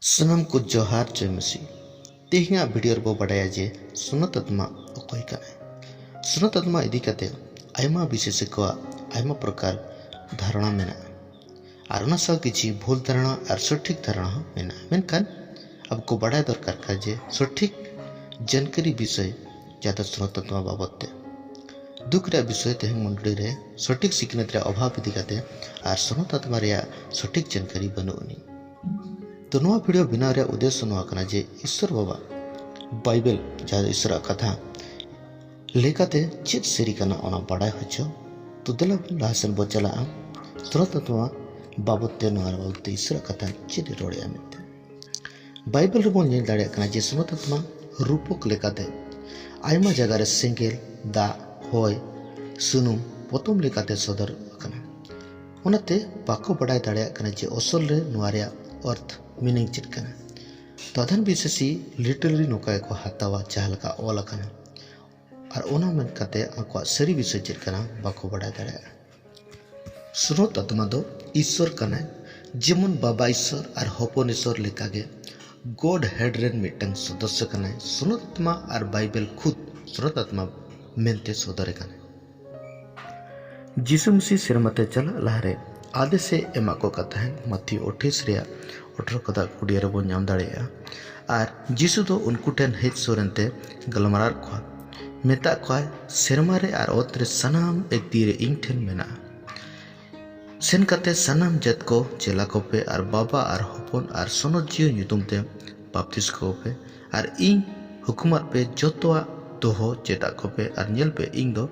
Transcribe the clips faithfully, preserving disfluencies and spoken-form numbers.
ᱥᱟᱱᱟᱢ ᱠᱚ ᱡᱚᱦᱟᱨ, ᱡᱚᱭ ᱢᱟᱹᱥᱤ᱾ ᱛᱮᱦᱮᱧᱟᱜ ᱵᱷᱤᱰᱤᱭᱳ ᱨᱮᱵᱚ ᱵᱟᱰᱟᱭᱟ ᱡᱮ ᱥᱚᱱᱚᱛ ᱟᱛᱢᱟ ᱚᱠᱚᱭ ᱠᱟᱱᱟᱭ᱾ ᱥᱚᱱᱚᱛ ᱟᱛᱢᱟ ᱤᱫᱤ ᱠᱟᱛᱮ ᱟᱭᱢᱟ ᱵᱤᱥᱮᱥᱤ ᱠᱚᱣᱟᱜ ᱟᱭᱢᱟ ᱯᱨᱚᱠᱟᱨ ᱫᱷᱟᱨᱚᱱᱟ ᱢᱮᱱᱟᱜᱼᱟ, ᱟᱨ ᱚᱱᱟ ᱥᱟᱶ ᱠᱤᱪᱷᱤ ᱵᱷᱩᱞ ᱫᱷᱟᱨᱚᱱᱟ ᱟᱨ ᱥᱚᱴᱷᱤᱠ ᱫᱷᱟᱨᱚᱱᱟ ᱦᱚᱸ ᱢᱮᱱᱟᱜᱼᱟ᱾ ᱢᱮᱱᱠᱷᱟᱱ ᱟᱵᱚ ᱠᱚ ᱵᱟᱰᱟᱭ ᱫᱚᱨᱠᱟᱨ ᱠᱟᱱᱟ ᱡᱮ ᱥᱚᱴᱷᱤᱠ ᱡᱟᱱᱠᱟᱨᱤ ᱵᱤᱥᱚᱭ ᱡᱟᱦᱟᱸ ᱫᱚ ᱥᱚᱱᱚᱛ ᱟᱛᱢᱟ ᱵᱟᱵᱚᱫ ᱛᱮ᱾ ᱫᱩᱠ ᱨᱮᱭᱟᱜ ᱵᱤᱥᱚᱭ, ᱛᱮᱦᱮᱧ ᱢᱚᱱᱰᱚᱞᱤ ᱨᱮ ᱥᱚᱴᱷᱤᱠ ᱥᱤᱠᱷᱱᱟᱹᱛ ᱨᱮᱭᱟᱜ ᱚᱵᱷᱟᱵᱽ ᱤᱫᱤ ᱠᱟᱛᱮ ᱟᱨ ᱥᱚᱱᱚᱛ ᱟᱛᱢᱟ ᱨᱮᱭᱟᱜ ᱥᱚᱴᱷᱤᱠ ᱡᱟᱱᱠᱟᱨᱤ ᱵᱟᱹᱱᱩᱜ ᱟᱹᱱᱤᱡ᱾ ᱛᱚ, ᱱᱚᱣᱟ ᱵᱷᱤᱰᱤᱭᱳ ᱵᱮᱱᱟᱣ ᱨᱮᱭᱟᱜ ᱩᱫᱽᱫᱮᱥᱥᱚ ᱱᱚᱣᱟ ᱠᱟᱱᱟ ᱡᱮ ᱤᱥᱥᱚᱨ ᱵᱟᱵᱟ ᱵᱟᱭᱵᱮᱞ, ᱡᱟᱦᱟᱸ ᱫᱚ ᱤᱥᱥᱚᱨᱟᱜ ᱠᱟᱛᱷᱟ, ᱞᱮᱠᱟᱛᱮ ᱪᱮᱫ ᱥᱟᱹᱨᱤ ᱠᱟᱱᱟ, ᱚᱱᱟ ᱵᱟᱰᱟᱭ ᱦᱚᱪᱚ᱾ ᱛᱚ, ᱫᱮᱞᱟ ᱵᱚᱱ ᱞᱟᱦᱟ ᱥᱮᱱ ᱵᱚᱱ ᱪᱟᱞᱟᱜᱼᱟ᱾ ᱥᱚᱱᱚᱛ ᱟᱛᱢᱟ ᱵᱟᱵᱚᱫ ᱛᱮ, ᱱᱚᱣᱟ ᱵᱟᱵᱚᱫ ᱛᱮ ᱤᱥᱥᱚᱨᱟᱜ ᱠᱟᱛᱷᱟ ᱪᱮᱫ ᱮ ᱨᱚᱲᱮᱫᱼᱟ ᱢᱮᱱᱛᱮ᱾ ᱵᱟᱭᱵᱮᱞ ᱨᱮᱵᱚᱱ ᱧᱮᱞ ᱫᱟᱲᱮᱭᱟᱜ ᱠᱟᱱᱟ ᱡᱮ ᱥᱚᱱᱚᱛ ᱟᱛᱢᱟ ᱨᱩᱯᱚᱠ ᱞᱮᱠᱟᱛᱮ ᱟᱭᱢᱟ ᱡᱟᱭᱜᱟ ᱨᱮ ᱥᱮᱸᱜᱮᱞ, ᱫᱟᱜ, ᱦᱚᱭ, ᱥᱩᱱᱩᱢ, ᱯᱚᱛᱚᱢ ᱞᱮᱠᱟᱛᱮ ᱥᱚᱫᱚᱨ ᱟᱠᱟᱱᱟ᱾ ᱚᱱᱟᱛᱮ ᱵᱟᱠᱚ ᱵᱟᱰᱟᱭ ᱫᱟᱲᱮᱭᱟᱜ ᱠᱟᱱᱟ ᱡᱮ ᱚᱥᱚᱞ ᱨᱮ ᱱᱚᱣᱟ ᱨᱮᱭᱟᱜ ᱚᱨᱛᱷ, ᱢᱤᱱᱤᱝ ᱪᱮᱫ ᱠᱟᱱᱟ᱾ ᱛᱚ, ᱟᱫᱷᱟᱱ ᱵᱤᱥᱮᱥᱤ ᱞᱤᱴᱟᱨᱟᱞᱤ ᱱᱚᱝᱠᱟ ᱜᱮᱠᱚ ᱦᱟᱛᱟᱣᱟ ᱡᱟᱦᱟᱸ ᱞᱮᱠᱟ ᱚᱞ ᱟᱠᱟᱱᱟ, ᱟᱨ ᱚᱱᱟ ᱢᱮᱱ ᱠᱟᱛᱮ ᱟᱠᱚᱣᱟᱜ ᱥᱟᱹᱨᱤ ᱵᱤᱥᱚᱭ ᱪᱮᱫ ᱠᱟᱱᱟ ᱵᱟᱠᱚ ᱵᱟᱰᱟᱭ ᱫᱟᱲᱮᱭᱟᱜᱼᱟ᱾ ᱥᱚᱱᱚᱛ ᱟᱛᱢᱟ ᱫᱚ ᱤᱥᱥᱚᱨ ᱠᱟᱱᱟᱭ, ᱡᱮᱢᱚᱱ ᱵᱟᱵᱟ ᱤᱥᱥᱚᱨ ᱟᱨ ᱦᱚᱯᱚᱱ ᱤᱥᱥᱚᱨ ᱞᱮᱠᱟᱜᱮ ᱜᱚᱰ ᱦᱮᱰ ᱨᱮᱱ ᱢᱤᱫᱴᱟᱝ ᱥᱚᱫᱚᱥᱥᱚ ᱠᱟᱱᱟᱭ᱾ ᱥᱚᱱᱚᱛ ᱟᱛᱢᱟ ᱟᱨ ᱵᱟᱭᱵᱮᱞ ᱠᱷᱩᱫ ᱥᱚᱱᱚᱛ ᱟᱛᱢᱟ ᱢᱮᱱᱛᱮ ᱥᱚᱫᱚᱨᱮ ᱠᱟᱱᱟᱭ᱾ ᱡᱤᱥᱩ ᱢᱟᱹᱥᱤ ᱥᱮᱨᱢᱟ ᱛᱮ ᱪᱟᱞᱟᱜ ᱞᱟᱦᱟᱨᱮ ᱟᱫᱮᱥ ᱮ ᱮᱢᱟᱜ ᱠᱚ ᱠᱟᱱ ᱛᱟᱦᱮᱸᱫ᱾ ᱢᱟᱛᱷᱤᱭᱚ ᱟᱴᱷᱟᱭᱤᱥ ᱨᱮᱭᱟᱜ ᱟᱴᱷᱨᱚ ᱠᱷᱚᱱᱟᱜ ᱠᱩᱲᱤ ᱨᱮᱵᱚᱱ ᱧᱟᱢ ᱫᱟᱲᱮᱭᱟᱜᱼᱟ᱾ ᱟᱨ ᱡᱤᱥᱩ ᱫᱚ ᱩᱱᱠᱩ ᱴᱷᱮᱱ ᱦᱮᱡ ᱥᱩᱨ ᱮᱱᱛᱮ ᱜᱟᱞᱢᱟᱨᱟᱣ ᱠᱚᱣᱟ, ᱢᱮᱛᱟᱜ ᱠᱚᱣᱟᱭ, ᱥᱮᱨᱢᱟ ᱨᱮ ᱟᱨ ᱚᱛ ᱨᱮ ᱥᱟᱱᱟᱢ ᱮᱠ ᱛᱤ ᱨᱮ ᱤᱧ ᱴᱷᱮᱱ ᱢᱮᱱᱟᱜᱼᱟ᱾ ᱥᱮᱱ ᱠᱟᱛᱮ ᱥᱟᱱᱟᱢ ᱡᱟᱹᱛ ᱠᱚ ᱪᱮᱞᱟ ᱠᱚᱯᱮ ᱟᱨ ᱵᱟᱵᱟ ᱟᱨ ᱦᱚᱯᱚᱱ ᱟᱨ ᱥᱚᱱᱚᱛ ᱡᱤᱣᱤ ᱧᱩᱛᱩᱢ ᱛᱮ ᱵᱟᱯᱛᱤᱥ ᱠᱚᱯᱮ, ᱟᱨ ᱤᱧ ᱦᱩᱠᱩᱢᱟᱫ ᱯᱮ ᱡᱚᱛᱚᱣᱟᱜ ᱫᱚᱦᱚ ᱪᱮᱫᱟᱜ ᱠᱚᱯᱮ, ᱟᱨ ᱧᱮᱞ ᱯᱮ, ᱤᱧ ᱫᱚ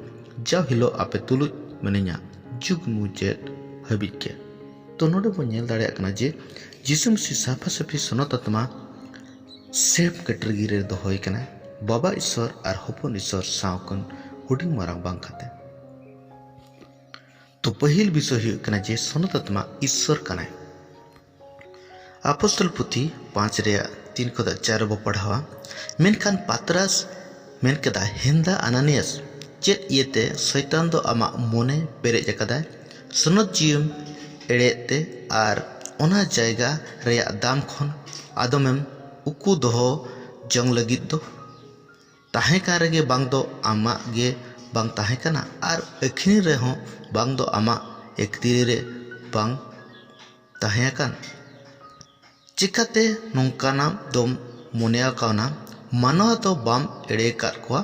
ᱡᱟᱣ ᱦᱤᱞᱳᱜ ᱟᱯᱮ ᱛᱩᱞᱩᱡ ᱢᱤᱱᱟᱹᱧᱟ, ᱡᱩᱜᱽ ᱢᱩᱪᱟᱹᱫ ᱦᱟᱹᱵᱤᱡ ᱜᱮ᱾ ᱛᱚ, ᱱᱚᱰᱮ ᱵᱚᱱ ᱧᱮᱞ ᱫᱟᱲᱮᱭᱟᱜ ᱠᱟᱱᱟ ᱡᱮ ᱡᱤᱥᱩ ᱢᱟᱹᱥᱤ ᱥᱟᱯᱷᱟ ᱥᱟᱹᱯᱷᱤ ᱥᱚᱱᱚᱛ ᱟᱛᱢᱟ ᱥᱮᱢ ᱠᱮᱴᱮᱜᱚᱨᱤ ᱨᱮ ᱫᱚᱦᱚᱭ ᱠᱟᱱᱟ, ᱵᱟᱵᱟ ᱤᱥᱥᱚᱨ ᱟᱨ ᱦᱚᱯᱚᱱ ᱤᱥᱥᱚᱨ ᱥᱟᱶ ᱠᱷᱚᱱ ᱦᱩᱰᱤᱧ ᱢᱟᱨᱟᱝ ᱵᱟᱝ ᱠᱟᱛᱮ᱾ ᱛᱚ, ᱯᱟᱹᱦᱤᱞ ᱵᱤᱥᱚᱭ ᱦᱩᱭᱩᱜ ᱠᱟᱱᱟ ᱡᱮ ᱥᱚᱱᱚᱛ ᱟᱛᱢᱟ ᱤᱥᱥᱚᱨ ᱠᱟᱱᱟᱭ᱾ ᱟᱯᱚᱥᱛᱚᱞ ᱯᱩᱛᱷᱤ ᱯᱟᱸᱪ ᱨᱮᱭᱟᱜ ᱛᱤᱱ ᱠᱷᱚᱱ ᱪᱟᱨ ᱨᱮᱵᱚ ᱯᱟᱲᱦᱟᱣᱟ, ᱢᱮᱱᱠᱷᱟᱱ ᱯᱟᱛᱨᱟᱥ ᱢᱮᱱ ᱠᱮᱫᱟ, ᱦᱮᱸᱫᱟ ᱟᱱᱟᱱᱤᱭᱟᱥ, ᱪᱮᱫ ᱤᱭᱟᱹᱛᱮ ᱥᱚᱭᱛᱟᱱ ᱫᱚ ᱟᱢᱟᱜ ᱢᱚᱱᱮ ᱯᱮᱨᱮᱡ ᱟᱠᱟᱫᱟᱭ ᱥᱚᱱᱚᱛ ᱡᱤᱣᱤᱢ ᱮᱲᱮᱭᱮᱫ ᱛᱮ ᱟᱨ ᱚᱱᱟ ᱡᱟᱭᱜᱟ ᱨᱮᱭᱟᱜ ᱫᱟᱢ ᱠᱷᱚᱱ ᱟᱫᱚᱢᱮᱢ ᱩᱠᱩ ᱫᱚᱦᱚ ᱡᱚᱝ ᱞᱟᱹᱜᱤᱫ ᱫᱚ? ᱛᱟᱦᱮᱸ ᱠᱟᱱ ᱨᱮᱜᱮ ᱵᱟᱝ ᱫᱚ ᱟᱢᱟᱜ ᱜᱮ ᱵᱟᱝ ᱛᱟᱦᱮᱸ ᱠᱟᱱᱟ, ᱟᱨ ᱟᱹᱠᱷᱨᱤᱧ ᱨᱮᱦᱚᱸ ᱵᱟᱝ ᱫᱚ ᱟᱢᱟᱜ ᱮᱠᱛᱤᱨᱤ ᱨᱮ ᱵᱟᱝ ᱛᱟᱦᱮᱸ ᱟᱠᱟᱱ᱾ ᱪᱤᱠᱟᱹᱛᱮ ᱱᱚᱝᱠᱟᱱᱟᱜ ᱫᱚᱢ ᱢᱚᱱᱮ ᱠᱟᱣᱱᱟ? ᱢᱟᱱᱣᱟ ᱫᱚ ᱵᱟᱢ ᱮᱲᱮ ᱟᱠᱟᱫ ᱠᱚᱣᱟ,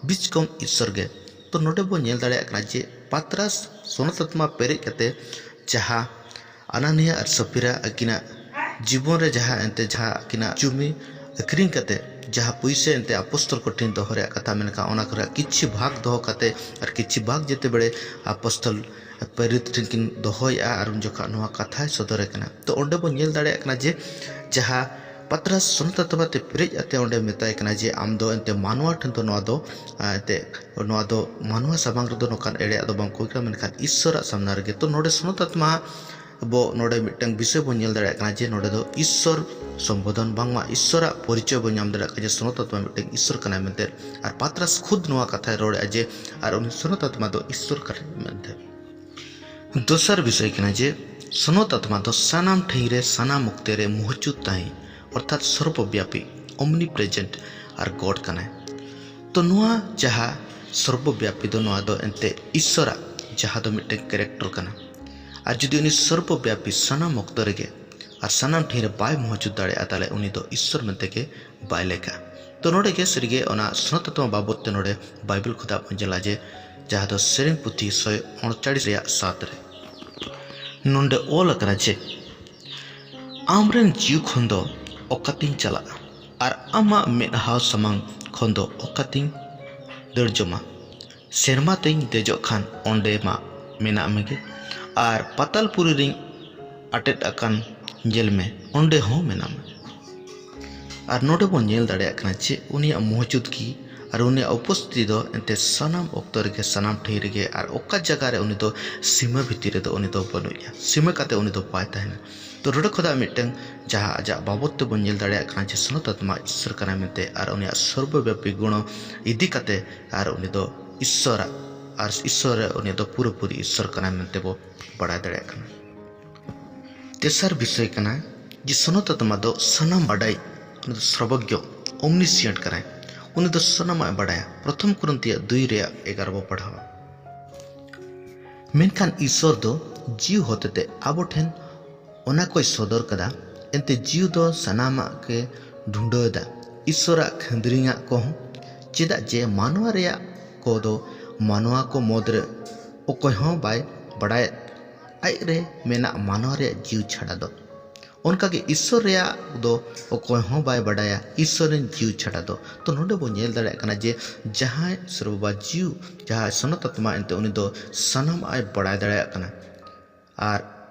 ᱵᱤᱪᱠᱚᱢ ᱤᱥᱥᱚᱨ ᱜᱮ᱾ ᱛᱚ ᱱᱚᱰᱮ ᱵᱚᱱ ᱧᱮᱞ ᱫᱟᱲᱮᱭᱟᱜ ᱠᱟᱱᱟ ᱡᱮ ᱯᱟᱛᱨᱟᱥ ᱥᱚᱱᱚᱛ ᱟᱛᱢᱟ ᱯᱮᱨᱮᱡ ᱠᱟᱛᱮ ᱡᱟᱦᱟᱸ ᱟᱱᱟᱱᱤᱭᱟ ᱟᱨ ᱥᱟᱯᱷᱤᱨᱟ ᱟᱹᱠᱤᱱᱟᱜ ᱡᱤᱵᱚᱱ ᱨᱮ ᱡᱟᱦᱟᱸ ᱮᱱᱛᱮ ᱡᱟᱦᱟᱸ ᱟᱹᱠᱤᱱᱟᱜ ᱡᱩᱢᱤ ᱟᱹᱠᱷᱨᱤᱧ ᱠᱟᱛᱮ ᱡᱟᱦᱟᱸ ᱯᱩᱭᱥᱟᱹ ᱮᱱᱛᱮ ᱟᱯᱚᱥᱛᱚᱞ ᱠᱚ ᱴᱷᱮᱱ ᱫᱚᱦᱚ ᱨᱮᱭᱟᱜ ᱠᱟᱛᱷᱟ ᱢᱮᱱᱟᱜᱼᱟ, ᱚᱱᱟ ᱠᱚ ᱨᱮᱭᱟᱜ ᱠᱤᱪᱷᱤ ᱵᱷᱟᱜᱽ ᱫᱚᱦᱚ ᱠᱟᱛᱮ ᱟᱨ ᱠᱤᱪᱷᱤ ᱵᱷᱟᱜᱽ ᱡᱮᱛᱮ ᱵᱮᱲᱮ ᱟᱯᱚᱥᱛᱚᱞ ᱯᱮᱨᱮᱛ ᱴᱷᱮᱱ ᱠᱤᱱ ᱫᱚᱦᱚᱭᱮᱫᱼᱟ ᱟᱨ ᱩᱱ ᱡᱚᱠᱷᱚᱱ ᱱᱚᱣᱟ ᱠᱟᱛᱷᱟᱭ ᱥᱚᱫᱚᱨᱮ ᱠᱟᱱᱟ᱾ ᱛᱚ ᱚᱸᱰᱮ ᱵᱚᱱ ᱧᱮᱞ ᱫᱟᱲᱮᱭᱟᱜ ᱠᱟᱱᱟ ᱡᱮ ᱡᱟᱦᱟᱸ ᱯᱟᱛᱨᱟᱥ ᱥᱚᱱᱚᱛ ᱟᱛᱢᱟ ᱛᱮ ᱯᱮᱨᱮᱡ ᱟᱛᱮ ᱚᱸᱰᱮ ᱢᱮᱛᱟᱭ ᱠᱟᱱᱟ ᱡᱮ ᱟᱢ ᱫᱚ ᱮᱱᱛᱮ ᱢᱟᱱᱣᱟ ᱴᱷᱮᱱ ᱫᱚ ᱱᱚᱣᱟ ᱫᱚ ᱟᱸ, ᱮᱱᱛᱮ ᱱᱚᱣᱟ ᱫᱚ ᱢᱟᱱᱣᱟ ᱥᱟᱢᱟᱝ ᱨᱮᱫᱚ ᱱᱚᱝᱠᱟᱱ ᱮᱲᱮᱭᱟᱜ ᱫᱚ ᱵᱟᱝ ᱠᱚ ᱦᱩᱭ ᱠᱟᱱᱟ, ᱢᱮᱱᱠᱷᱟᱱ ᱤᱥᱥᱚᱨᱟᱜ ᱥᱟᱢᱱᱟ ᱨᱮᱜᱮ᱾ ᱛᱚ ᱱᱚᱰᱮ ᱥᱚᱱᱚᱛ ᱟᱛᱢᱟ ᱟᱵᱚ ᱱᱚᱰᱮ ᱢᱤᱫᱴᱟᱝ ᱵᱤᱥᱚᱭ ᱵᱚᱱ ᱧᱮᱞ ᱫᱟᱲᱮᱭᱟᱜ ᱠᱟᱱᱟ ᱡᱮ ᱱᱚᱰᱮ ᱫᱚ ᱤᱥᱥᱚᱨ ᱥᱚᱢᱵᱳᱫᱷᱚᱱ, ᱵᱟᱝᱢᱟ ᱤᱥᱥᱚᱨᱟᱜ ᱯᱚᱨᱤᱪᱚᱭ ᱵᱚᱱ ᱧᱟᱢ ᱫᱟᱲᱮᱭᱟᱜ ᱠᱟᱱᱟ ᱡᱮ ᱥᱚᱱᱚᱛ ᱟᱛᱢᱟ ᱢᱤᱫᱴᱟᱝ ᱤᱥᱥᱚᱨ ᱠᱟᱱᱟᱭ ᱢᱮᱱᱛᱮ᱾ ᱟᱨ ᱯᱟᱛᱨᱟᱥ ᱠᱷᱩᱫ ᱱᱚᱣᱟ ᱠᱟᱛᱷᱟᱭ ᱨᱚᱲᱮᱫᱼᱟ ᱡᱮ ᱟᱨ ᱩᱱᱤ ᱥᱚᱱᱚᱛ ᱟᱛᱢᱟ ᱫᱚ ᱤᱥᱥᱚᱨ ᱠᱟᱱᱟᱭ ᱢᱮᱱᱛᱮ᱾ ᱫᱚᱥᱟᱨ ᱵᱤᱥᱚᱭ ᱠᱟᱱᱟ ᱡᱮ ᱥᱚᱱᱚᱛ ᱟᱛᱢᱟ ᱫᱚ ᱥᱟᱱᱟᱢ ᱴᱷᱟᱹᱭ ᱨᱮ ᱥᱟᱱᱟᱢ ᱚᱠᱛᱮ ᱨᱮ ᱢᱚᱦᱡᱩᱫ ᱛᱟᱦᱮᱸ, ᱚᱨᱛᱷᱟᱛ ᱥᱚᱨᱵᱚᱵᱭᱟᱯᱤ, ᱚᱢᱱᱤᱯᱨᱮᱡᱮᱱᱴ ᱟᱨ ᱜᱚᱰ ᱠᱟᱱᱟᱭ᱾ ᱛᱚ ᱱᱚᱣᱟ ᱡᱟᱦᱟᱸ ᱥᱚᱨᱵᱚᱵᱭᱟᱯᱤ ᱫᱚ ᱱᱚᱣᱟ ᱫᱚ ᱮᱱᱛᱮ ᱤᱥᱥᱚᱨᱟᱜ ᱡᱟᱦᱟᱸ ᱫᱚ ᱢᱤᱫᱴᱮᱱ ᱠᱮᱨᱮᱠᱴᱚᱨ ᱠᱟᱱᱟ᱾ ᱟᱨ ᱡᱩᱫᱤ ᱩᱱᱤ ᱥᱚᱨᱵᱚᱵᱭᱟᱯᱤ ᱥᱟᱱᱟᱢ ᱚᱠᱛᱚ ᱨᱮᱜᱮ ᱟᱨ ᱥᱟᱱᱟᱢ ᱴᱷᱮᱱ ᱨᱮ ᱵᱟᱭ ᱢᱚᱦᱡᱩᱫ ᱫᱟᱲᱮᱭᱟᱜᱼᱟ, ᱛᱟᱦᱞᱮ ᱩᱱᱤ ᱫᱚ ᱤᱥᱥᱚᱨ ᱢᱮᱱᱛᱮ ᱜᱮ ᱵᱟᱭ ᱞᱮᱠᱟ᱾ ᱛᱚ ᱱᱚᱰᱮ ᱜᱮ ᱥᱟᱹᱨᱤᱜᱮ ᱚᱱᱟ ᱥᱚᱱᱚᱛ ᱟᱛᱢᱟ ᱵᱟᱵᱚᱛ ᱛᱮ ᱱᱚᱰᱮ ᱵᱟᱭᱵᱮᱞ ᱠᱷᱚᱱᱟᱜ ᱵᱚᱱ ᱧᱮᱞᱟ ᱡᱮ ᱡᱟᱦᱟᱸ ᱫᱚ ᱥᱮᱨᱮᱧ ᱯᱩᱛᱷᱤ ᱥᱚᱭ ᱚᱲᱪᱟᱲᱤᱥ ᱨᱮᱭᱟᱜ ᱥᱟᱛ ᱨᱮ ᱱᱚᱰᱮ ᱚᱞ ᱟᱠᱟᱱᱟ ᱡᱮ ᱟᱢᱨᱮᱱ ᱡᱤᱣᱤ ᱠᱷᱚᱱ ᱫᱚ ᱚᱠᱟᱛᱤᱧ ᱪᱟᱞᱟᱜᱼᱟ ᱟᱨ ᱟᱢᱟᱜ ᱢᱮᱫᱦᱟ ᱥᱟᱢᱟᱝ ᱠᱷᱚᱱ ᱫᱚ ᱚᱠᱟᱛᱤᱧ ᱫᱟᱹᱲ ᱡᱚᱢᱟ? ᱥᱮᱨᱢᱟ ᱛᱮᱧ ᱫᱮᱡᱚᱜ ᱠᱷᱟᱱ ᱚᱸᱰᱮ ᱢᱟ ᱢᱮᱱᱟᱜ ᱢᱮᱜᱮ, ᱟᱨ ᱯᱟᱛᱟᱞ ᱯᱩᱨᱤ ᱨᱤᱧ ᱟᱴᱮᱫ ᱟᱠᱟᱱ ᱧᱮᱞ ᱢᱮ, ᱚᱸᱰᱮ ᱦᱚᱸ ᱢᱮᱱᱟᱜ ᱢᱮ᱾ ᱟᱨ ᱱᱚᱰᱮ ᱵᱚᱱ ᱧᱮᱞ ᱫᱟᱲᱮᱭᱟᱜ ᱠᱟᱱᱟ ᱡᱮ ᱩᱱᱤᱭᱟᱜ ᱢᱚᱦᱡᱩᱫᱜᱤ ᱟᱨ ᱩᱱᱤᱭᱟᱜ ᱩᱯᱚᱥᱛᱷᱤᱛᱤ ᱫᱚ ᱮᱱᱛᱮ ᱥᱟᱱᱟᱢ ᱚᱠᱛᱚ ᱨᱮᱜᱮ ᱥᱟᱱᱟᱢ ᱴᱷᱟᱹᱭ ᱨᱮᱜᱮ ᱟᱨ ᱚᱠᱟ ᱡᱟᱭᱜᱟ ᱨᱮ ᱩᱱᱤ ᱫᱚ ᱥᱤᱢᱟᱹ ᱵᱷᱤᱛᱤᱨ ᱨᱮᱫᱚ ᱩᱱᱤ ᱫᱚ ᱵᱟᱹᱱᱩᱜᱼᱟ, ᱥᱤᱢᱟᱹ ᱠᱟᱛᱮ ᱩᱱᱤ ᱫᱚ ᱵᱟᱭ ᱛᱟᱦᱮᱱᱟ᱾ ᱛᱚ ᱱᱚᱰᱮ ᱠᱷᱚᱱᱟᱜ ᱢᱤᱫᱴᱟᱝ ᱡᱟᱦᱟᱸ ᱟᱡᱟᱜ ᱵᱟᱵᱚᱛ ᱛᱮᱵᱚᱱ ᱧᱮᱞ ᱫᱟᱲᱮᱭᱟᱜ ᱠᱟᱱᱟ ᱡᱮ ᱥᱚᱱᱚᱛ ᱟᱛᱢᱟ ᱤᱥᱥᱚᱨ ᱠᱟᱱᱟᱭ ᱢᱮᱱᱛᱮ ᱟᱨ ᱩᱱᱤᱭᱟᱜ ᱥᱚᱨᱵᱚᱵᱭᱟᱯᱤ ᱜᱩᱬᱚ ᱤᱫᱤ ᱠᱟᱛᱮ ᱟᱨ ᱩᱱᱤ ᱫᱚ ᱤᱥᱥᱚᱨᱟᱜ ᱟᱨ ᱤᱥᱥᱚᱨ ᱨᱮ ᱩᱱᱤ ᱫᱚ ᱯᱩᱨᱟᱹᱯᱩᱨᱤ ᱤᱥᱥᱚᱨ ᱠᱟᱱᱟᱭ ᱢᱮᱱᱛᱮ ᱵᱚ ᱵᱟᱲᱟᱭ ᱫᱟᱲᱮᱭᱟᱜ ᱠᱟᱱᱟ᱾ ᱛᱮᱥᱟᱨ ᱵᱤᱥᱚᱭ ᱠᱟᱱᱟ ᱡᱮ ᱥᱚᱱᱚᱛ ᱟᱛᱢᱟ ᱫᱚ ᱥᱟᱱᱟᱢ ᱵᱟᱰᱟᱭ, ᱩᱱᱤ ᱫᱚ ᱥᱨᱚᱵᱚᱜᱽᱭᱚ, ᱚᱢᱱᱤᱥᱤᱭᱮᱱᱴ ᱠᱟᱱᱟᱭ᱾ ᱩᱱᱤ ᱫᱚ ᱥᱟᱱᱟᱢᱟᱜ ᱮ ᱵᱟᱰᱟᱭᱟ᱾ ᱯᱨᱚᱛᱷᱚᱢ ᱠᱚᱨᱤᱱᱛᱷᱤᱭᱟᱹ ᱫᱩᱭ ᱨᱮᱭᱟᱜ ᱮᱜᱟᱨᱚ ᱵᱚ ᱯᱟᱲᱦᱟᱣᱟ᱾ ᱢᱮᱱᱠᱷᱟᱱ ᱤᱥᱚᱨ ᱫᱚ ᱡᱤᱣ ᱦᱚᱛᱮᱛᱮ ᱟᱵᱚ ᱴᱷᱮᱱ ᱚᱱᱟ ᱠᱚᱭ ᱥᱚᱫᱚᱨ ᱠᱟᱫᱟ᱾ ᱮᱱᱛᱮ ᱡᱤᱣ ᱫᱚ ᱥᱟᱱᱟᱢᱟᱜ ᱜᱮ ᱰᱷᱩᱸᱰᱟᱹᱣ ᱮᱫᱟ᱾ ᱤᱥᱚᱨᱟᱜ ᱠᱷᱟᱹᱱᱫᱽᱨᱤᱝᱟᱜ ᱠᱚᱦᱚᱸ, ᱪᱮᱫᱟᱜ ᱡᱮ ᱢᱟᱱᱣᱟ ᱨᱮᱭᱟᱜ ᱠᱚᱫᱚ ᱢᱟᱱᱣᱟ ᱠᱚ ᱢᱩᱫᱽᱨᱮ ᱚᱠᱚᱭ ᱦᱚᱸ ᱵᱟᱭ ᱵᱟᱲᱟᱭᱮᱫ, ᱟᱡ ᱨᱮ ᱢᱮᱱᱟᱜ ᱢᱟᱱᱣᱟ ᱨᱮᱭᱟᱜ ᱡᱤᱣ ᱪᱷᱟᱰᱟ ᱫᱚ᱾ ᱚᱱᱠᱟᱜᱮ ᱤᱥᱚᱨ ᱨᱮᱭᱟᱜ ᱫᱚ ᱚᱠᱚᱭ ᱦᱚᱸ ᱵᱟᱭ ᱵᱟᱰᱟᱭᱟ, ᱤᱥᱚᱨ ᱨᱮᱱ ᱡᱤᱣ ᱪᱷᱟᱰᱟ ᱫᱚ᱾ ᱛᱚ ᱱᱚᱰᱮ ᱵᱚᱱ ᱧᱮᱞ ᱫᱟᱲᱮᱭᱟᱜ ᱠᱟᱱᱟ ᱡᱮ ᱡᱟᱦᱟᱸᱭ ᱥᱚᱨᱵᱚᱵᱟ ᱡᱤᱣ, ᱡᱟᱦᱟᱸᱭ ᱥᱚᱱᱚᱛ ᱟᱛᱢᱟ ᱮᱱᱛᱮ ᱩᱱᱤ ᱫᱚ ᱥᱟᱱᱟᱢᱟᱜ ᱮ ᱵᱟᱲᱟᱭ ᱫᱟᱲᱮᱭᱟᱜ ᱠᱟᱱᱟ᱾ ᱟᱨ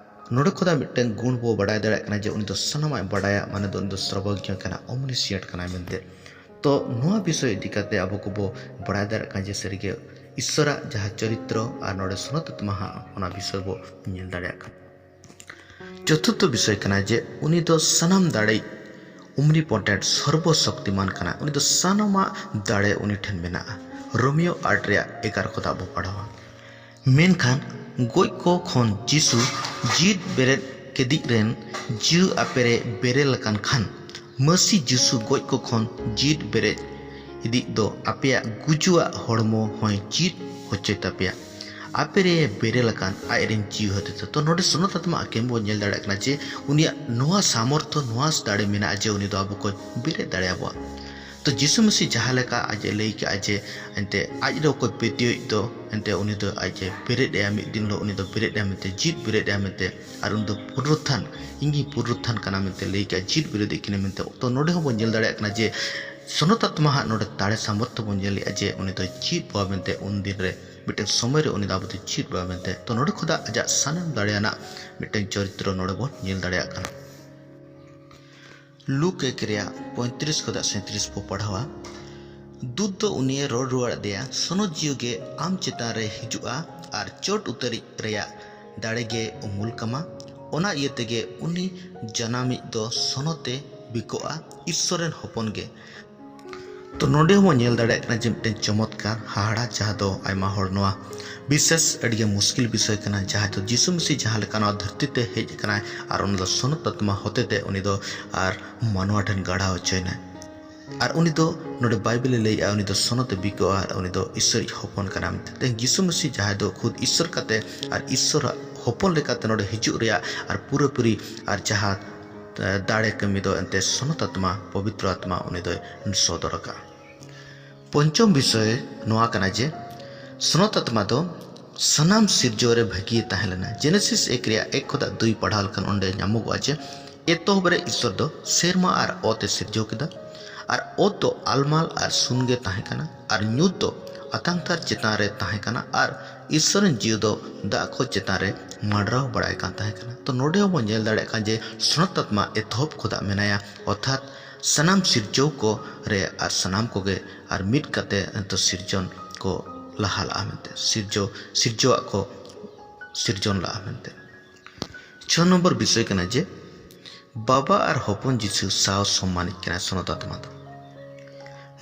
ᱱᱚᱰᱮ ᱠᱷᱚᱱᱟᱜ ᱢᱤᱫᱴᱮᱱ ᱜᱩᱱ ᱵᱚ ᱵᱟᱰᱟᱭ ᱫᱟᱲᱮᱭᱟᱜ ᱠᱟᱱᱟ ᱡᱮ ᱩᱱᱤ ᱫᱚ ᱥᱟᱱᱟᱢᱟᱜ ᱮ ᱵᱟᱰᱟᱭᱟ, ᱢᱟᱱᱮ ᱫᱚ ᱩᱱᱤ ᱫᱚ ᱥᱨᱚᱵᱚᱜᱽᱭᱚ ᱠᱟᱱᱟ, ᱚᱢᱱᱤᱥᱤᱭᱮᱱᱴ ᱠᱟᱱᱟᱭ ᱢᱮᱱᱛᱮ᱾ ᱛᱚ ᱱᱚᱣᱟ ᱵᱤᱥᱚᱭ ᱤᱫᱤ ᱠᱟᱛᱮ ᱟᱵᱚ ᱠᱚᱵᱚ ᱵᱟᱲᱟᱭ ᱫᱟᱲᱮᱭᱟᱜ ᱠᱟᱱᱟ ᱡᱮ ᱥᱟᱹᱨᱤᱜᱮ ᱤᱥᱚᱨᱟᱜ ᱡᱟᱦᱟᱸ ᱪᱚᱨᱤᱛᱨᱚ ᱟᱨ ᱱᱚᱰᱮ ᱥᱚᱱᱚᱛ ᱟᱛᱢᱟ ᱦᱟᱸᱜ ᱚᱱᱟ ᱵᱤᱥᱚᱭ ᱵᱚ ᱧᱮᱞ ᱫᱟᱲᱮᱭᱟᱜ ᱠᱟᱱᱟ᱾ ᱪᱚᱛᱩᱨᱛᱷᱚ ᱵᱤᱥᱚᱭ ᱠᱟᱱᱟ ᱡᱮ ᱩᱱᱤ ᱫᱚ ᱥᱟᱱᱟᱢ ᱫᱟᱲᱮ, ᱚᱢᱱᱤᱯᱚᱴᱮᱱᱴ, ᱥᱚᱨᱵᱚ ᱥᱚᱠᱛᱤᱢᱟᱱ ᱠᱟᱱᱟ᱾ ᱩᱱᱤ ᱫᱚ ᱥᱟᱱᱟᱢᱟᱜ ᱫᱟᱲᱮ ᱩᱱᱤ ᱴᱷᱮᱱ ᱢᱮᱱᱟᱜᱼᱟ᱾ ᱨᱳᱢᱤᱭᱳ ᱟᱴ ᱨᱮᱭᱟᱜ ᱮᱜᱟᱨᱚ ᱠᱷᱚᱱᱟᱜ ᱵᱚ ᱯᱟᱲᱦᱟᱣᱟ᱾ ᱢᱮᱱᱠᱷᱟᱱ ᱜᱚᱡ ᱠᱚ ᱠᱷᱚᱱ ᱡᱤᱥᱩ ᱡᱤᱣᱤᱫ ᱵᱮᱨᱮᱫ ᱠᱮᱫᱤᱡ ᱨᱮᱱ ᱡᱤᱣᱤ ᱟᱯᱮ ᱨᱮ ᱵᱮᱨᱮᱞ ᱟᱠᱟᱱ ᱠᱷᱟᱱ, ᱢᱟᱹᱥᱤ ᱡᱤᱥᱩ ᱜᱚᱡ ᱠᱚ ᱠᱷᱚᱱ ᱡᱤᱣᱤᱫ ᱵᱮᱨᱮᱫ ᱤᱫᱤᱡ ᱫᱚ ᱟᱯᱮᱭᱟᱜ ᱜᱩᱡᱩᱜᱟᱜ ᱦᱚᱲᱢᱚ ᱦᱚᱸᱭ ᱡᱤᱣᱤᱫ ᱦᱚᱪᱚᱭ ᱛᱟᱯᱮᱭᱟ, ᱟᱯᱮ ᱨᱮ ᱵᱮᱨᱮᱞ ᱟᱠᱟᱱ ᱟᱡ ᱨᱮᱱ ᱡᱤᱣᱤ ᱦᱚᱛᱮᱛᱮ᱾ ᱛᱚ ᱱᱚᱰᱮ ᱥᱚᱱᱚᱛ ᱟᱛᱢᱟ ᱟᱜ ᱠᱟᱹᱢᱤ ᱵᱚᱱ ᱧᱮᱞ ᱫᱟᱲᱮᱭᱟᱜ ᱠᱟᱱᱟ ᱡᱮ ᱩᱱᱤᱭᱟᱜ ᱱᱚᱣᱟ ᱥᱟᱢᱚᱨᱛᱷᱚ, ᱱᱚᱣᱟ ᱫᱟᱲᱮ ᱢᱮᱱᱟᱜᱼᱟ ᱡᱮ ᱩᱱᱤ ᱫᱚ ᱟᱵᱚ ᱠᱚᱭ ᱵᱮᱨᱮᱫ ᱫᱟᱲᱮᱭᱟᱵᱚᱣᱟ᱾ ᱛᱚ ᱡᱤᱥᱩ ᱢᱟᱹᱥᱤ ᱡᱟᱦᱟᱸ ᱞᱮᱠᱟ ᱟᱡ ᱮ ᱞᱟᱹᱭ ᱠᱟᱜᱼᱟ ᱡᱮ ᱮᱱᱛᱮ ᱟᱡ ᱨᱮ ᱚᱠᱚᱭ ᱯᱟᱹᱛᱭᱟᱹᱣᱤᱡ ᱫᱚ ᱮᱱᱛᱮ ᱩᱱᱤ ᱫᱚ ᱟᱡ ᱮ ᱵᱮᱨᱮᱫ ᱮᱭᱟ, ᱢᱤᱫ ᱫᱤᱱ ᱦᱤᱞᱳᱜ ᱩᱱᱤ ᱫᱚ ᱵᱮᱨᱮᱫ ᱮᱭᱟ ᱢᱮᱱᱛᱮ, ᱡᱤᱣᱤᱫ ᱵᱮᱨᱮᱫ ᱮᱭᱟ ᱢᱮᱱᱛᱮ, ᱟᱨ ᱩᱱᱤ ᱫᱚ ᱯᱩᱱᱨᱩᱛᱷᱟᱱ, ᱤᱧ ᱜᱤᱧ ᱯᱩᱱᱨᱩᱛᱷᱟᱱ ᱠᱟᱱᱟ ᱢᱮᱱᱛᱮ ᱞᱟᱹᱭ ᱠᱟᱜᱼᱟ, ᱡᱤᱣᱤᱫ ᱵᱮᱨᱮᱫ ᱮᱫ ᱠᱤᱱᱟ ᱢᱮᱱᱛᱮ᱾ ᱛᱚ ᱱᱚᱰᱮ ᱦᱚᱸᱵᱚᱱ ᱧᱮᱞ ᱫᱟᱲᱮᱭᱟᱜ ᱠᱟᱱᱟ ᱡᱮ ᱥᱚᱱᱚᱛ ᱟᱛᱢᱟ ᱦᱟᱸᱜ ᱱᱚᱰᱮ ᱫᱟᱲᱮ ᱥᱟᱢᱚᱨᱛᱷᱚ ᱵᱚᱱ ᱧᱮᱞᱮᱜᱼᱟ ᱡᱮ ᱩᱱᱤ ᱫᱚ ᱡᱤᱣᱤᱫ ᱵᱚᱣᱟ ᱢᱮᱱᱛᱮ, ᱩᱱ ᱫᱤᱱ ᱨᱮ ᱢᱤᱫᱴᱮᱱ ᱥᱚᱢᱚᱭ ᱨᱮ ᱩᱱᱤ ᱫᱚ ᱟᱵᱚ ᱫᱚ ᱡᱤᱣᱤᱫ ᱵᱚᱣᱟ ᱢᱮᱱᱛᱮ᱾ ᱛᱚ ᱱᱚᱰᱮ ᱠᱷᱚᱱᱟᱜ ᱟᱡᱟᱜ ᱥᱟᱱᱟᱢ ᱫᱟᱲᱮᱭᱟᱱᱟᱜ ᱢᱤᱫᱴᱮᱱ ᱪᱚᱨᱤᱛᱨᱚ ᱱᱚᱰᱮ ᱵᱚᱱ ᱧᱮᱞ ᱫᱟᱲᱮᱭᱟᱜ ᱠᱟᱱᱟ᱾ ᱞᱩᱠ ᱮᱠ ᱨᱮᱭᱟᱜ ᱯᱚᱸᱭᱛᱨᱤᱥ ᱠᱷᱚᱱᱟᱜ ᱥᱟᱸᱭᱛᱨᱤᱥ ᱵᱚ ᱯᱟᱲᱦᱟᱣᱟ᱾ ᱫᱩᱛ ᱫᱚ ᱩᱱᱤᱭᱮ ᱨᱚᱲ ᱨᱩᱣᱟᱹᱲ ᱟᱫᱮᱭᱟ, ᱥᱚᱱᱚᱛ ᱡᱤᱣᱤ ᱜᱮ ᱟᱢ ᱪᱮᱛᱟᱱ ᱨᱮ ᱦᱤᱡᱩᱜᱼᱟ ᱟᱨ ᱪᱚᱴ ᱩᱛᱟᱹᱨᱤᱡ ᱨᱮᱭᱟᱜ ᱫᱟᱲᱮ ᱜᱮ ᱩᱢᱩᱞ ᱠᱟᱢᱟ᱾ ᱚᱱᱟ ᱤᱭᱟᱹ ᱛᱮᱜᱮ ᱩᱱᱤ ᱡᱟᱱᱟᱢᱤᱡ ᱫᱚ ᱥᱚᱱᱚᱛᱮ ᱵᱤᱠᱚᱜᱼᱟ, ᱤᱥᱥᱚᱨ ᱨᱮᱱ ᱦᱚᱯᱚᱱ ᱜᱮ᱾ ᱛᱚ ᱱᱚᱰᱮ ᱦᱚᱸᱵᱚᱱ ᱧᱮᱞ ᱫᱟᱲᱮᱭᱟᱜ ᱠᱟᱱᱟ ᱡᱮ ᱢᱤᱫᱴᱮᱱ ᱪᱚᱢᱚᱛᱠᱟᱨ ᱦᱟᱦᱟᱲᱟ, ᱡᱟᱦᱟᱸ ᱫᱚ ᱟᱭᱢᱟ ᱦᱚᱲ ᱱᱚᱣᱟ ᱵᱤᱥᱮᱥ ᱟᱹᱰᱤᱜᱮ ᱢᱩᱥᱠᱤᱞ ᱵᱤᱥᱚᱭ ᱠᱟᱱᱟ, ᱡᱟᱦᱟᱸ ᱫᱚ ᱡᱤᱥᱩ ᱢᱟᱹᱥᱤ ᱡᱟᱦᱟᱸ ᱞᱮᱠᱟ ᱱᱚᱣᱟ ᱫᱷᱟᱹᱨᱛᱤ ᱛᱮ ᱦᱮᱡ ᱟᱠᱟᱱᱟᱭ ᱟᱨ ᱚᱱᱟ ᱫᱚ ᱥᱚᱱᱚᱛ ᱟᱛᱢᱟ ᱦᱚᱛᱮᱛᱮ ᱩᱱᱤ ᱫᱚ ᱟᱨ ᱢᱟᱱᱣᱟ ᱴᱷᱮᱱ ᱜᱟᱲᱦᱟᱣ ᱦᱚᱪᱚᱭᱮᱱᱟᱭ᱾ ᱟᱨ ᱩᱱᱤ ᱫᱚ ᱱᱚᱰᱮ ᱵᱟᱭᱵᱮᱞᱮ ᱞᱟᱹᱭᱮᱜᱼᱟ, ᱩᱱᱤ ᱫᱚ ᱥᱚᱱᱚᱛ ᱮ ᱵᱤᱠᱚᱜᱼᱟ ᱟᱨ ᱩᱱᱤ ᱫᱚ ᱤᱥᱥᱚᱨᱤᱡ ᱦᱚᱯᱚᱱ ᱠᱟᱱᱟᱭ ᱢᱮᱱᱛᱮ᱾ ᱛᱮᱦᱮᱧ ᱡᱤᱥᱩ ᱢᱟᱹᱥᱤ ᱡᱟᱦᱟᱸᱭ ᱫᱚ ᱠᱷᱩᱫ ᱤᱥᱥᱚᱨ ᱠᱟᱛᱮ ᱟᱨ ᱤᱥᱥᱚᱨᱟᱜ ᱦᱚᱯᱚᱱ ᱞᱮᱠᱟᱛᱮ ᱱᱚᱰᱮ ᱦᱤᱡᱩᱜ ᱨᱮᱭᱟᱜ ᱟᱨ ᱯᱩᱨᱟᱹᱯᱩᱨᱤ ᱟᱨ ᱡᱟᱦᱟᱸ ᱫᱟᱲᱮ ᱠᱟᱹᱢᱤ ᱫᱚ ᱮᱱᱛᱮ ᱥᱚᱱᱚᱛ ᱟᱛᱢᱟ, ᱯᱚᱵᱤᱛᱨᱚ ᱟᱛᱢᱟ ᱩᱱᱤ ᱫᱚᱭ ᱥᱚᱫᱚᱨ ᱟᱠᱟᱫᱼᱟ᱾ ᱯᱚᱧᱪᱚᱢ ᱵᱤᱥᱚᱭ ᱱᱚᱣᱟ ᱠᱟᱱᱟ ᱡᱮ ᱥᱚᱱᱚᱛ ᱟᱛᱢᱟ ᱫᱚ ᱥᱟᱱᱟᱢ ᱥᱤᱨᱡᱟᱹᱣ ᱨᱮ ᱵᱷᱟᱹᱜᱤᱭᱮ ᱛᱟᱦᱮᱸ ᱞᱮᱱᱟ᱾ ᱡᱮᱱᱮᱥᱤᱥ ᱮᱠ ᱨᱮᱭᱟᱜ ᱮᱠ ᱠᱷᱚᱱᱟᱜ ᱫᱩᱭ ᱯᱟᱲᱦᱟᱣ ᱞᱮᱠᱷᱟᱱ ᱚᱸᱰᱮ ᱧᱟᱢᱚᱜᱚᱜᱼᱟ ᱡᱮ ᱮᱛᱚᱦᱚᱵ ᱨᱮ ᱤᱥᱥᱚᱨ ᱫᱚ ᱥᱮᱨᱢᱟ ᱟᱨ ᱚᱛ ᱮ ᱥᱤᱨᱡᱟᱹᱣ ᱠᱮᱫᱟ, ᱟᱨ ᱚᱛ ᱫᱚ ᱟᱞᱢᱟᱞ ᱟᱨ ᱥᱩᱱ ᱜᱮ ᱛᱟᱦᱮᱸ ᱠᱟᱱᱟ, ᱟᱨ ᱧᱩᱛ ᱫᱚ ᱟᱛᱟᱝᱛᱟᱨ ᱪᱮᱛᱟᱱ ᱨᱮ ᱛᱟᱦᱮᱸ ᱠᱟᱱᱟ, ᱟᱨ ᱤᱥᱥᱚᱨ ᱨᱮᱱ ᱡᱤᱣᱤ ᱫᱚ ᱫᱟᱜ ᱠᱚ ᱪᱮᱛᱟᱱ ᱨᱮ ᱢᱟᱰᱨᱟᱣ ᱵᱟᱲᱟᱭ ᱠᱟᱱ ᱛᱟᱦᱮᱸ ᱠᱟᱱᱟ᱾ ᱛᱚ ᱱᱚᱰᱮ ᱦᱚᱸᱵᱚᱱ ᱧᱮᱞ ᱫᱟᱲᱮᱭᱟᱜ ᱠᱟᱱᱟ ᱡᱮ ᱥᱚᱱᱚᱛ ᱟᱛᱢᱟ ᱮᱛᱚᱦᱚᱵ ᱠᱷᱚᱱᱟᱜ ᱢᱮᱱᱟᱭᱟ, ᱚᱨᱛᱷᱟᱛ ᱥᱟᱱᱟᱢ ᱥᱤᱨᱡᱟᱹᱣ ᱠᱚ ᱨᱮ ᱟᱨ ᱥᱟᱱᱟᱢ ᱠᱚᱜᱮ ᱟᱨ ᱢᱤᱫ ᱠᱟᱛᱮ ᱮᱱᱛᱮ ᱥᱤᱨᱡᱚᱱ ᱠᱚ ᱞᱟᱦᱟ ᱞᱟᱜᱼᱟ ᱢᱮᱱᱛᱮ, ᱥᱤᱨᱡᱟᱹᱣ ᱥᱤᱨᱡᱟᱹᱣᱟᱜ ᱠᱚ ᱥᱤᱨᱡᱚᱱ ᱞᱟᱜᱼᱟ ᱢᱮᱱᱛᱮ᱾ ᱪᱷᱚ ᱱᱚᱢᱵᱚᱨ ᱵᱤᱥᱚᱭ ᱠᱟᱱᱟ ᱡᱮ ᱵᱟᱵᱟ ᱟᱨ ᱦᱚᱯᱚᱱ ᱡᱤᱥᱩ ᱥᱟᱶ ᱥᱚᱢᱢᱟᱱᱤᱡ ᱠᱟᱱᱟᱭ ᱥᱚᱱᱚᱛ ᱟᱛᱢᱟ ᱫᱚ᱾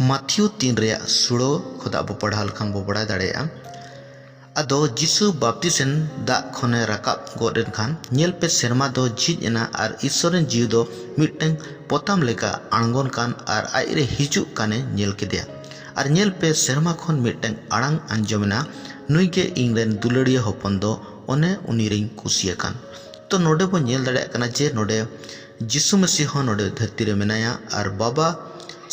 ᱢᱟᱛᱷᱤᱭᱩ ᱛᱤᱱ ᱨᱮᱭᱟᱜ ᱥᱩᱲᱟᱹ ᱠᱷᱚᱱᱟᱜ ᱵᱚ ᱯᱟᱲᱦᱟᱣ ᱞᱮᱠᱷᱟᱱ ᱵᱚ ᱵᱟᱲᱟᱭ ᱫᱟᱲᱮᱭᱟᱜᱼᱟ, ᱟᱫᱚ ᱡᱤᱥᱩ ᱵᱟᱯᱛᱤᱥᱮᱱ ᱫᱟᱜ ᱠᱷᱚᱱᱮ ᱨᱟᱠᱟᱵ ᱜᱚᱫ ᱮᱱ ᱠᱷᱟᱱ, ᱧᱮᱞ ᱯᱮ, ᱥᱮᱨᱢᱟ ᱫᱚ ᱡᱷᱤᱡ ᱮᱱᱟ ᱟᱨ ᱤᱥᱥᱚᱨ ᱨᱮᱱ ᱡᱤᱣᱤ ᱫᱚ ᱢᱤᱫᱴᱟᱝ ᱯᱚᱛᱟᱢ ᱞᱮᱠᱟ ᱟᱬᱜᱚᱱ ᱠᱟᱱ ᱟᱨ ᱟᱡ ᱨᱮ ᱦᱤᱡᱩᱜ ᱠᱟᱱᱮ ᱧᱮᱞ ᱠᱮᱫᱮᱭᱟ᱾ ᱟᱨ ᱧᱮᱞ ᱯᱮ, ᱥᱮᱨᱢᱟ ᱠᱷᱚᱱ ᱢᱤᱫᱴᱟᱝ ᱟᱲᱟᱝ ᱟᱸᱡᱚᱢᱮᱱᱟ, "ᱱᱩᱭ ᱜᱮ ᱤᱧ ᱨᱮᱱ ᱫᱩᱞᱟᱹᱲᱤᱭᱟᱹ ᱦᱚᱯᱚᱱ ᱫᱚ, ᱚᱱᱮ ᱩᱱᱤ ᱨᱮᱧ ᱠᱩᱥᱤᱭᱟᱠᱟᱱ᱾" ᱛᱚ ᱱᱚᱰᱮ ᱵᱚᱱ ᱧᱮᱞ ᱫᱟᱲᱮᱭᱟᱜ ᱠᱟᱱᱟ ᱡᱮ ᱱᱚᱰᱮ ᱡᱤᱥᱩ ᱢᱟᱹᱥᱤ ᱦᱚᱸ ᱱᱚᱰᱮ ᱫᱷᱟᱹᱨᱛᱤ ᱨᱮ ᱢᱮᱱᱟᱭᱟ ᱟᱨ ᱵᱟᱵᱟ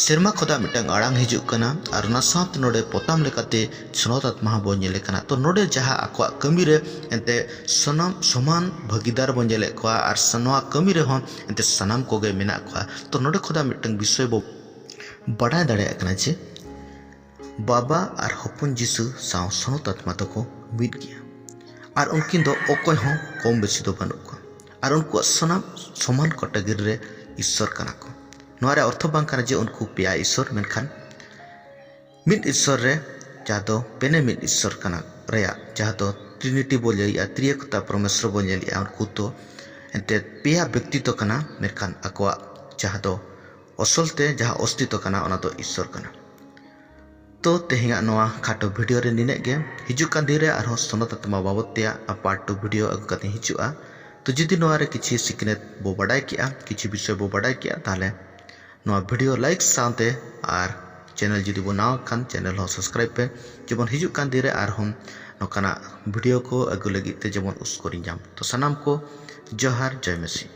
ᱥᱮᱨᱢᱟ ᱠᱷᱚᱱᱟᱜ ᱢᱤᱫᱴᱟᱝ ᱟᱲᱟᱝ ᱦᱤᱡᱩᱜ ᱠᱟᱱᱟ ᱟᱨ ᱚᱱᱟ ᱥᱟᱶᱛᱮ ᱱᱚᱰᱮ ᱯᱚᱛᱟᱢ ᱞᱮᱠᱟᱛᱮ ᱥᱚᱱᱚᱛ ᱟᱛᱢᱟ ᱦᱚᱸ ᱵᱚᱱ ᱧᱮᱞᱮ ᱠᱟᱱᱟ᱾ ᱛᱚ ᱱᱚᱰᱮ ᱡᱟᱦᱟᱸ ᱟᱠᱚᱣᱟᱜ ᱠᱟᱹᱢᱤ ᱨᱮ ᱮᱱᱛᱮ ᱥᱟᱱᱟᱢ ᱥᱚᱢᱟᱱ ᱵᱷᱟᱹᱜᱤᱫᱟᱨ ᱵᱚᱱ ᱧᱮᱞᱮᱫ ᱠᱚᱣᱟ ᱟᱨ ᱥᱟ-, ᱱᱚᱣᱟ ᱠᱟᱹᱢᱤ ᱨᱮᱦᱚᱸ ᱮᱱᱛᱮ ᱥᱟᱱᱟᱢ ᱠᱚᱜᱮ ᱢᱮᱱᱟᱜ ᱠᱚᱣᱟ᱾ ᱛᱚ ᱱᱚᱰᱮ ᱠᱷᱚᱱᱟᱜ ᱢᱤᱫᱴᱟᱝ ᱵᱤᱥᱚᱭ ᱵᱚ ᱵᱟᱰᱟᱭ ᱫᱟᱲᱮᱭᱟᱜ ᱠᱟᱱᱟ ᱡᱮ ᱵᱟᱵᱟ ᱟᱨ ᱦᱚᱯᱚᱱ ᱡᱤᱥᱩ ᱥᱟᱶ ᱥᱚᱱᱚᱛ ᱟᱛᱢᱟ ᱫᱚᱠᱚ ᱢᱤᱫ ᱜᱮᱭᱟ ᱟᱨ ᱩᱱᱠᱤᱱ ᱫᱚ ᱚᱠᱚᱭ ᱦᱚᱸ ᱠᱚᱢ ᱵᱮᱥᱤ ᱫᱚ ᱵᱟᱹᱱᱩᱜ ᱠᱚᱣᱟ ᱟᱨ ᱩᱱᱠᱩᱣᱟᱜ ᱥᱟᱱᱟᱢ ᱥᱚᱢᱟᱱ category ᱨᱮ ᱤᱥᱥᱚᱨ ᱠᱟᱱᱟ ᱠᱚ᱾ ᱱᱚᱣᱟ ᱨᱮᱭᱟᱜ ᱚᱨᱛᱷᱚ ᱵᱟᱝ ᱠᱟᱱᱟ ᱡᱮ ᱩᱱᱠᱩ ᱯᱮᱭᱟ ᱤᱥᱥᱚᱨ, ᱢᱮᱱᱠᱷᱟᱱ ᱢᱤᱫ ᱤᱥᱥᱚᱨ ᱨᱮ, ᱡᱟᱦᱟᱸ ᱫᱚ ᱯᱮᱱᱮ ᱢᱤᱫ ᱤᱥᱥᱚᱨ ᱠᱟᱱᱟ ᱨᱮᱭᱟᱜ, ᱡᱟᱦᱟᱸ ᱫᱚ ᱴᱨᱤᱱᱤᱴᱤ ᱵᱚ ᱞᱟᱹᱭᱮᱜᱼᱟ, ᱛᱨᱤᱭᱟᱹᱠᱚᱛᱟ ᱯᱨᱚᱢᱮᱥᱣᱚᱨ ᱵᱚ ᱧᱮᱞᱮᱜᱼᱟ, ᱩᱱᱠᱩ ᱫᱚ ᱮᱱᱛᱮᱫ ᱯᱮᱭᱟ ᱵᱮᱠᱛᱤᱛᱚ ᱠᱟᱱᱟ, ᱢᱮᱱᱠᱷᱟᱱ ᱟᱠᱚᱣᱟᱜ ᱡᱟᱦᱟᱸ ᱫᱚ ᱚᱥᱚᱞ ᱛᱮ ᱡᱟᱦᱟᱸ ᱚᱥᱛᱤᱛᱚ ᱠᱟᱱᱟ, ᱚᱱᱟ ᱫᱚ ᱤᱥᱥᱚᱨ ᱠᱟᱱᱟ᱾ ᱛᱚ ᱛᱮᱦᱮᱧᱟᱜ ᱱᱚᱣᱟ ᱠᱷᱟᱴᱚ ᱵᱷᱤᱰᱤᱭᱳ ᱨᱮ ᱱᱤᱱᱟᱹᱜ ᱜᱮ᱾ ᱦᱤᱡᱩᱜ ᱠᱟᱱ ᱫᱤᱱ ᱨᱮ ᱟᱨᱦᱚᱸ ᱥᱚᱱᱚᱛ ᱟᱛᱢᱟ ᱵᱟᱵᱚᱫ ᱛᱮᱭᱟᱜ ᱯᱟᱨᱴ ᱴᱩ ᱵᱷᱤᱰᱤᱭᱳ ᱟᱹᱜᱩ ᱠᱟᱛᱮᱧ ᱦᱤᱡᱩᱜᱼᱟ᱾ ᱛᱚ ᱡᱩᱫᱤ ᱱᱚᱣᱟ ᱨᱮ ᱠᱤᱪᱷᱤ ᱥᱤᱠᱷᱱᱟᱹᱛ ᱵᱚ ᱵᱟᱰᱟᱭ ᱠᱮᱜᱼᱟ, ᱠᱤᱪᱷᱤ ᱵᱤᱥᱚᱭ ᱵᱚ ᱵᱟᱰᱟᱭ ᱠᱮᱜᱼᱟ, ᱛᱟᱦᱚᱞᱮ ᱱᱚᱣᱟ ᱵᱷᱤᱰᱤᱭᱳ ᱞᱟᱭᱤᱠ ᱥᱟᱶᱛᱮ ᱟᱨ ᱪᱮᱱᱮᱞ ᱡᱩᱫᱤ ᱵᱚ ᱱᱟᱣᱟ ᱠᱷᱟᱱ ᱪᱮᱱᱮᱞ ᱦᱚᱸ ᱥᱟᱵᱥᱠᱨᱟᱭᱤᱵ ᱯᱮ, ᱡᱮᱢᱚᱱ ᱦᱤᱡᱩᱜ ᱠᱟᱱ ᱫᱤᱱ ᱨᱮ ᱟᱨᱦᱚᱸ ᱱᱚᱝᱠᱟᱱᱟᱜ ᱵᱷᱤᱰᱤᱭᱳ ᱠᱚ ᱟᱹᱜᱩ ᱞᱟᱹᱜᱤᱫ ᱛᱮ ᱡᱮᱢᱚᱱ ᱩᱥᱠᱚᱨᱤᱧ ᱧᱟᱢ᱾ ᱛᱚ ᱥᱟᱱᱟᱢ ᱠᱚ ᱡᱚᱦᱟᱨ, ᱡᱚᱭ ᱢᱟᱹᱥᱤ᱾